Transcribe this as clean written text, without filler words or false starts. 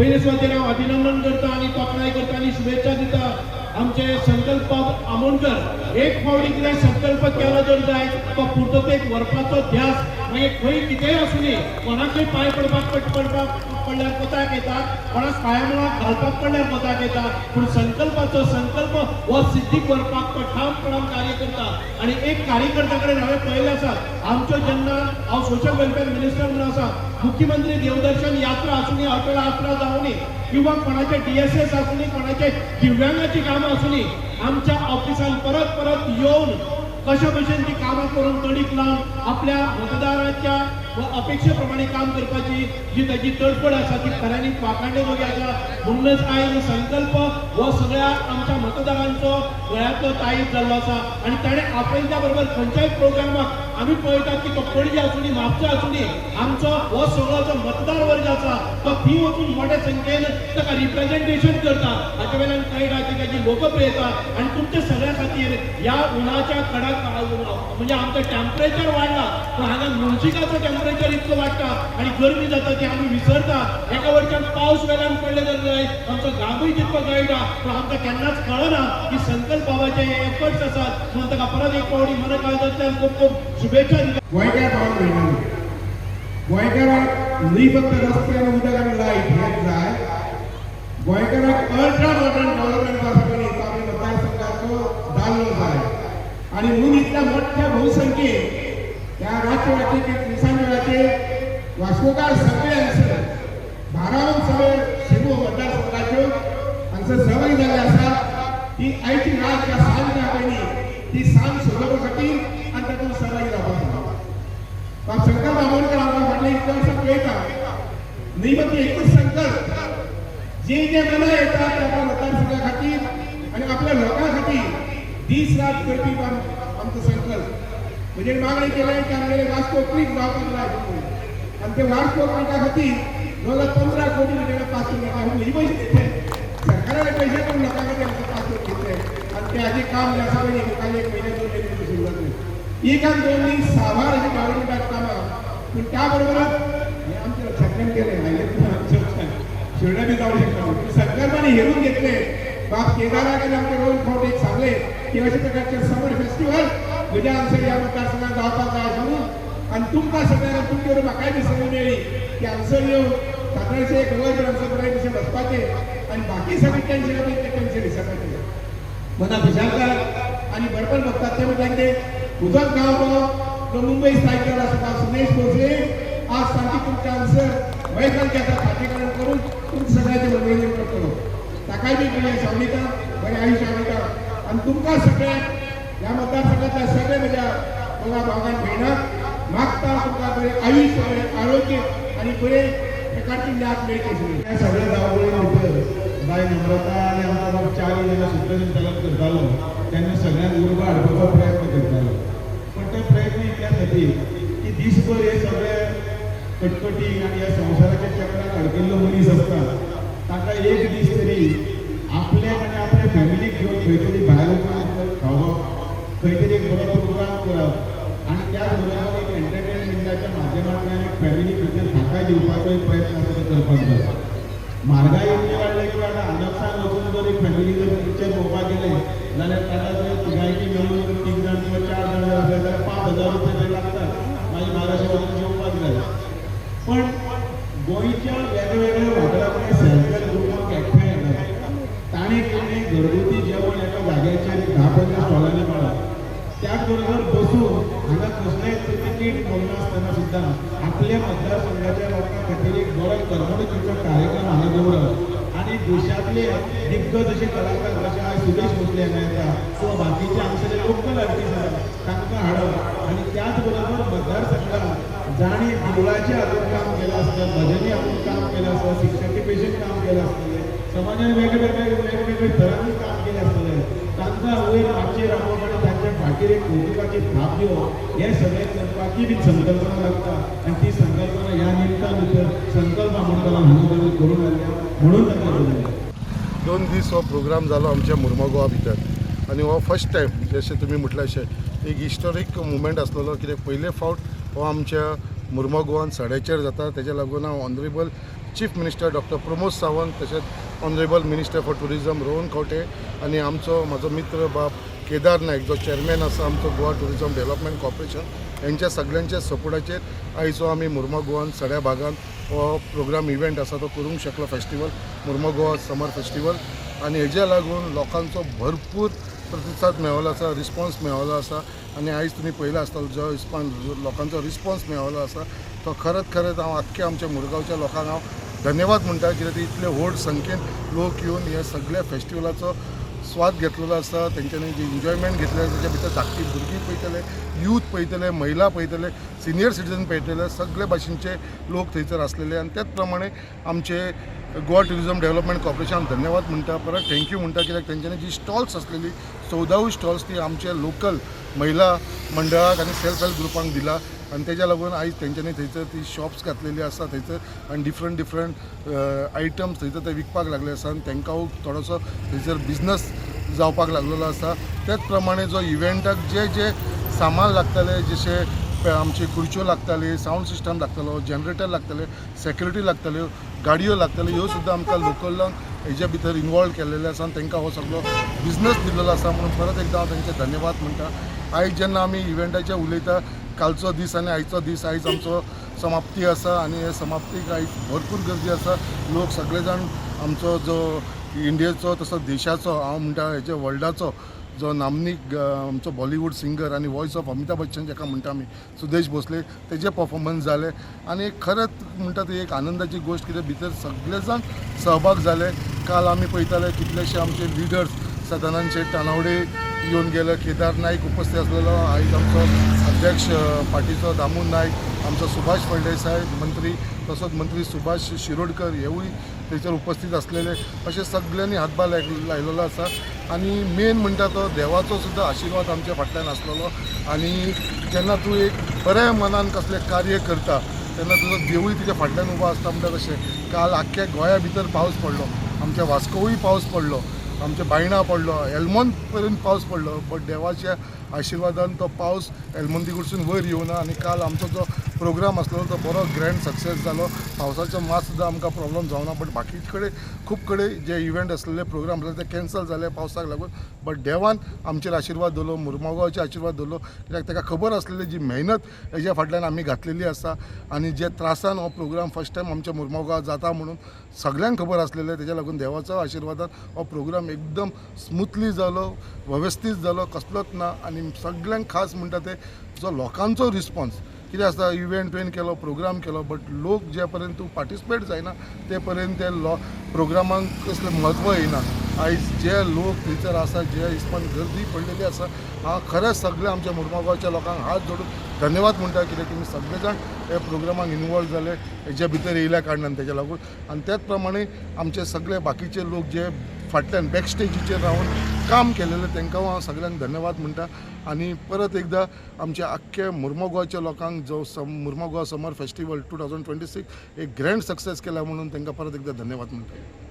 पयले सुवातेर हांव अभिनंदन करता आनी तोखणाय करता आनी शुभेच्छा दिता. आमचे संकल्प आमोणकर एक फावटी कितें संकल्प केलो जर जाय तो पुर्ततेक व्हरपाचो ध्यास, मागीर खंय कितेंय आसूं न्ही, कोणाकय पांय पडपाक पडपाक पडल्यार कोताक येता, कोणाक पांया घालपाक पडल्यार कोताक येता, पूण संकल्पाचो संकल्प हो सिद्धीक व्हरपाक तो ठामपणान कार्य करता. आनी एक कार्यकर्त्या कडेन हांवें पळयलें आसा, आमच्यो जेन्ना हांव सोशल वेलफेअर मिनिस्टर म्हणून आसा, मुख्यमंत्री देवदर्शन यात्रा आसूं न्ही, अटल यात्रा जावं न्ही, किंवा कोणाचे DSS आसूं न्ही, कोणाचे दिव्यांगाची कामां आसूं न्ही, आमच्या ऑफिसान परत परत येवन कशा भशेन ती कामां करून तडीक लावन आपल्या मतदाराच्या अपेक्षे प्रमाणे काम करपाची जी ताची तडफड आसा ती खऱ्यांनीच वाखाणणे जोगी आसा. म्हणूनच आयज संकल्प हो सगळ्या आमच्या मतदारांचो गळ्यांतलो ताईत जाल्लो आसा. आनी ताणें आपयल्या बरोबर खंयच्याय प्रोग्रामाक आमी पळयतात की तो पणजे आसूं न्ही, म्हापसा आसूं न्ही, आमचो हो सगळो जो मतदार वर्ग आसा तो थंय वचून मोठ्या संख्येन ताका रिप्रेझेंटेशन करता. हाचे वयल्यान कळटा की ताची लोकप्रियता. आनी तुमच्या सगळ्या खातीर ह्या उनाच्या कडक म्हणजे आमचो टेम्परेचर वाडला, पूण हांगा मुळशीकाचो टेम्परेचर इतलो वाडटा आनी गरमी जाता ती आमी विसरता. एका वटच्यान पावस वेल्यान पडले जाल्यार आमचो घामूय तितको गळटा, पूण आमकां केन्नाच कळना की संकल्प बाबाचे हे एफर्ट्स आसात. म्हणून ताका परत एक फावटी मन काळजांतल्यान खूब खूब शुभेच्छा दिता. गोंयकार भाव भयणांनो, गोंयकाराक न्ही फक्त रस्ते आनी उदक आनी लायट हेच जाय, गोंयकाराक अल्ट्रा मॉडर्न डेव्हलपमेंट आसा पळय तो आपल्या मतदारसंघाचो जाल्लो जाय. आनी म्हणून इतल्या मोठ्या बहुसंख्येन ह्या रातच्या वेळाचेर दिसांच्या वेळाचेर वास्कोकार सगळे हांगसर भारावन सगळे शिमो मतदारसंघाच्यो हांगसर सहभागी जाल्ले आसा. ती आयची रात ज्या सांज आहा पळय न्ही ती सांज सोडोवपा खातीर आनी तातूंत सहभागी जावपाक जाय. बाब संकल्प आमोणकर आमकां फाटल्या इतल्या वर्सां पळयता न्ही फक्त एकूच संकल्प जे जे मना येता ते आपल्या मतदारसंघा खातीर आनी आपल्या लोकां खातीर दीस रात करपी आमचो संकल्प. म्हणजे मागणी केल्या की आमगेले वास्को क्रीक जावपाक जाय आनी ते वास्को क्रिका खातीर जवळ 15 कोटी रुपया पास करून घेतला. ही पयशे दितले सरकाराचे पयशे पण लोकां खातीर पास करून घेतले आनी ते हाजें काम जें आसा पळय मुखार 1 म्हयने 2 म्हयने सुरू जातलें. एक आनी दोन न्ही साबार अशीं गव्हर्मेंटाक कामां, पूण त्या बरोबरच हें आमच्या लक्षांतल्यान गेलें आयलें आमच्या लक्षांत शिरड्या बी जावंक शकता. पूण संकल्पाने हेरून घेतले बाब केदाराक आनी आमचे रोहन खंवटे एक सांगले की अशा प्रकारचे समर फेस्टिवल म्हज्या हांगसर ह्या मतदारसंघात जावपाक जाय अशें म्हणून. आनी तुमकां सगळ्यांक तुमचे बरोबर म्हाकाय बी संद मेळ्ळी की हांगसर येवन सादारणशें एक वरभर हांगसर बरे भशेन बसपाचें आनी बाकी सगळें टेन्शन आसा तें टेन्शन विसरपाचें. मना खुशालकार आनी बरपण बघतात ते म्हटल्यार कितें म्हजोच गांव तो जो मुंबय स्थायीक जालो आसा सुमेश भोसले आज सामकी तुमच्या हांगसर वैकल आसा सादरीकरण करून तुमच्या सगळ्याचें मनोरंजन करतलो. ताकाय बी बरें सांगता, बरें आयुश्य सांगता. आनी तुमकां सगळ्यांक ह्या मतदारसंघातल्या सगळे म्हज्या दोगा भावान भयणाक मागता तुमकां बरें आयुश्य, बरें आरोग्य आनी बरे प्रकारची न्याय मेळची. ह्या सगळ्या धांवपळी भितर बाय नम्रता आनी आमचो बाब च्यारी जेन्ना सूत्रसंचालन करतालो तेन्ना सगळ्यांक उर्बा हाडपाचो प्रयत्न करतालो, पण ते प्रयत्न इतल्या खातीर की दीसभर हे सगळे कटकटी आनी ह्या संवसाराच्या चक्रान अडकिल्लो मनीस आसता ताका एक दीस तरी आपल्याक आनी आपल्या फॅमिलीक घेवन खंय तरी भायर वचून खावप, खंय तरी एक बरो प्रोग्राम करप आनी त्याच बरोबर एक एंटरटेनमेंटाच्या माध्यमांतल्यान एक फॅमिली भितर थाकाय दिवपाचो एक प्रयत्न आसा तो करपाक जाय. म्हारगाय इतली वाडल्या की आतां आनपसान वचून जर एक फॅमिली जर पिक्चर पळोवपाक गेले जाल्यार ताका जर तिगांयकी मेळून जर 3 जाण किंवा 4 जाण जर आसले जाल्यार 5,000 रुपया थंय लागतात, मागीर बाराशे वचून जेवपाक जाय. पण गोंयच्या वेगवेगळ्या वाठारांतले सेल्फ हेल्प ग्रुपांक एकठांय येतात, ताणें केल्लें घरगुती जेवण एका जाग्याचेर 10-15 स्टॉलांनी मेळप, त्याच बरोबर बसून हांगा कसलेंच तिकीट मोडनासतना सुद्दां आपल्या मतदारसंघाच्या लोकां खातीर एक बरो करमणुकीचो कार्यक्रम हांगा दवरप आनी देशांतले दिग्गज अशे कलाकार जशे आयज सुरेश भोसले हांगा येता किंवा बाकीचे हांगसरले लोकल आर्टिस्ट आसा तांकां हाडप आनी त्याच बरोबर मतदारसंघात जांणी देवळाचें हातूंत काम केलां आसता, भजनी हातूंत काम केलां आसता, शिक्षकी पेशेन काम केलां आसतलें, समाजान वेगवेगळे वेगवेगळे तरांनी काम केलें आसतलें, तांकां वयर माचयेर आपोवप आनी तांच्या फाटीर एक कौतुकाची थाप दिवप हें सगळें करपाची बी संकल्पना लागता आनी ती संकल्पना ह्या निमतान भितर संकल्प आमोणकरान हांगा करून हाडल्या म्हणून ताका बरयलें. 2 दीस हो प्रोग्राम जालो आमच्या मुर्मागोवा भितर आनी हो फर्स्ट टायम जशें तुमी म्हटलें अशें एक हिस्टोरीक मुवमेंट आसलेलो कित्याक पयले फावट हो आमच्या मुर्मागोवान सड्याचेर जाता. तेज्या लागून हांव honourable Chief minister doctor Pramod Sawant, तशेंच honourable minister for tourism Rohan Khaunte आनी आमचो म्हाजो मित्र बाब केदार नायक जो चेअरमॅन आसा आमचो गोवा टुरिजम डेव्हलपमेंट कॉर्पोरेशन, हेंच्या सगळ्यांच्या सपोर्टाचेर आयज हो आमी मुर्मागोवान सड्या भागान हो प्रोग्राम इव्हेंट आसा तो करूंक शकलो, फेस्टिवल मुर्मागोवा समर फेस्टिवल. आनी हेज्या लागून लोकांचो भरपूर प्रतिसाद मेळ्ळो आसा, रिस्पॉन्स मेळ्ळो आसा. आनी आयज तुमी पळयला आसतलो जो रिस्पॉन्स लोकांचो रिस्पॉन्स मेळ्ळो आसा तो खरेंच खरेंच हांव आख्ख्या आमच्या मुरगांवच्या लोकांक हांव धन्यवाद म्हणटा, कित्याक ते इतले व्हड संख्येन लोक येवन ह्या सगळ्या फेस्टिवलाचो स्वाद घेतलेलो आसा. तेंच्यांनी जी एन्जॉयमेंट घेतलें तेच्या भितर धाकटी भुरगीं पळयतले, यूथ पळयतले, महिला पळयतले, सिनियर सिटीजन पळयतले, सगळे भाशेनचे लोक थंयसर आसलेले. आनी त्याच प्रमाणे आमचे गोवा टुरिजम डेव्हलपमेंट कॉर्पोरेशन धन्यवाद म्हणटा, परत thank you म्हणटा, कित्याक तेंच्यांनी जी स्टॉल्स आसलेली 14 स्टॉल्स ती आमचे लोकल महिला मंडळाक आनी सेल्फ हेल्प ग्रुपांक दिला. आनी तेज्या लागून आयज तेंच्यांनी थंयसर ती शॉप्स घातलेली आसा थंयसर आनी डिफरंट डिफरंट आयटम्स थंयसर ते विकपाक लागले आसा आनी तांकां थोडोसो थंयसर बिजनस जावपाक लागलेलो आसा. त्याच प्रमाणे जो इव्हेंटाक जे जे सामान लागताले, जशे आमची खुर्च्यो लागताली, सावंड सिस्टम लागतालो, जनरेटर लागताले, सेक्युरिटी लागताल्यो, गाडयो लागताल्यो, ह्यो सुद्दां आमकां लोकलांक हेज्या भितर इनवॉल्व केल्लेले आसा आनी तांकां हो सगळो बिजनस दिल्लेलो आसा म्हणून परत एकदां हांव तांचे धन्यवाद म्हणटा. आयज जेन्ना आमी इव्हेंटाचेर उलयता, कालचो दीस आनी आयचो दीस, आयज आमचो समाप्ती आसा आनी हे समाप्तीक आयज भरपूर गर्दी आसा. लोक सगळे जाण आमचो जो इंडियेचो तसो देशाचो, हांव म्हणटा हेजे वर्ल्डाचो जो नामनीक आमचो बॉलिवूड सिंगर आनी वॉयस ऑफ अमिताभ बच्चन जाका म्हणटा आमी, सुदेश भोसले, तेजे परफॉर्मन्स जाले. आनी खरेंच म्हणटा ती एक आनंदाची गोश्ट, कित्याक भितर सगळे जाण सहभाग जाले. काल आमी पळयताले कितलेशे आमचे लिडर्स, सदानंद शेट तानावडे येवन गेले, केदार नायक उपस्थित आसलेलो, आयज आमचो अध्यक्ष पार्टीचो दामू नायक, आमचो सुभाष फळदेसाय मंत्री, तसोच मंत्री सुभाष शिरोडकर हेवूय थंयसर उपस्थित आसलेले. अशे सगळ्यांनी हातभार लायलेलो आसा. आनी मेन म्हणटा तो देवाचो सुद्दां आशिर्वाद आमच्या फाटल्यान आसलेलो. आनी जेन्ना तूं एक बऱ्या मनान कसलें कार्य करता तेन्ना तुजो देवूय तुज्या फाटल्यान उबो आसता म्हणटा तशें काल आख्ख्या गोंया भितर पावस पडलो, आमच्या वास्कोवूय पावस पडलो, आमच्या बायणा पडलो, एलमोंत पर्यंत पावस पडलो, बट देवाच्या आशिर्वादान तो पावस एलमोंती कडसून वयर येवना. आनी काल आमचो जो प्रोग्राम आसलो तो बरो ग्रँड सक्सेस जालो. पावसाचो मात सुद्दां आमकां प्रॉब्लम जावना, बट बाकी कडेन खूब कडेन जे इव्हेंट आसलेले, प्रोग्राम आसले ते कॅन्सल जाले पावसाक लागून. बट देवान आमचेर आशिर्वाद दवरलो, मुर्मागांवचेर आशिर्वाद दवरलो, कित्याक ताका खबर आसलेली जी मेहनत हेज्या फाटल्यान आमी घातलेली आसा आनी जे त्रासान हो प्रोग्राम फर्स्ट टायम आमच्या मुर्मागांवात जाता म्हणून सगळ्यांक खबर आसलेलें. तेज्या लागून देवाचो आशिर्वादान हो प्रोग्राम एकदम स्मुथली जालो, वेवस्थीत जालो, कसलोच ना. आनी सगळ्यांक खास म्हणटा ते जो लोकांचो रिस्पॉन्स, कितें आसता इव्हेंट तुवें केलो, प्रोग्राम केलो, बट लोक जे पर्यंत तूं पार्टिसिपेट जायना ते पर्यंत ते लो प्रोग्रामांक कसलें म्हत्व येयना. आयज जे लोक थंयसर आसा, जे हिसपान गर्दी पडलेली आसा, हांव खरेंच सगळ्या आमच्या मुर्मागांवच्या लोकांक हात जोडून धन्यवाद म्हणटा, कित्याक तुमी सगळे जाण ह्या प्रोग्रामाक इनवॉल्व जाले हेज्या भितर येयल्या कारणान तेज्या लागून. आनी त्याच प्रमाणे आमचे सगळे बाकीचे लोक जे फाटल्यान बॅक स्टेजीचेर रावन काम केलेलें तांकां हांव सगळ्यांक धन्यवाद म्हणटा. आनी परत एकदां आमच्या आख्ख्या मुर्मागांवच्या लोकांक जो मुर्मागोवा समर फेस्टिवल 2026 एक ग्रँड सक्सेस केला म्हणून तांकां परत एकदां धन्यवाद म्हणटा.